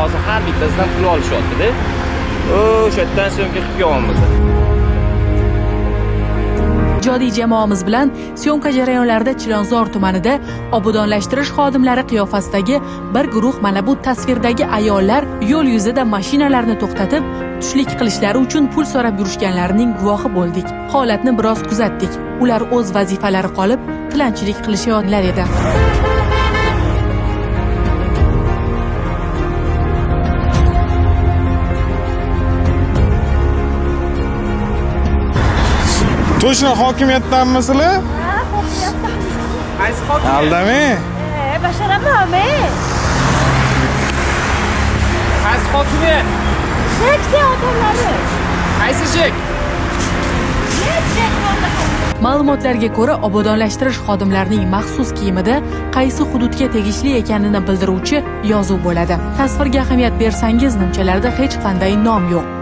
Hozir har bittasidan pul olishyapti-da. O'sha yerdan syomka qilib kelyapmiz. Ijodiy jamoamiz bilan syomka jarayonlarida Chilonzor tumanida obodonlashtirish xodimlari qiyofasidagi bir guruh mana bu tasvirdagi ayollar yo'l yuzida mashinalarni to'xtatib, tushlik qilishlari uchun pul so'rab yurishganlarining guvohi bo'ldik. Holatni biroz kuzatdik. Ular o'z vazifalari qolib, tilanchilik qilishayotganlar edi. Точно hokimiyatdanmisizlar? Qaysi hokimiyat? Aldamang. Basharaman, Qaysi hokimiyat? Shek odamlari. Qaysi shek? Ma'lumotlarga ko'ra, obodonlashtirish xodimlarining maxsus kiyimida qaysi hududga tegishli ekanini bildiruvchi yozuv bo'ladi. Tasvirga ahamiyat bersangiz, nimchalarda hech qanday nom yo'q.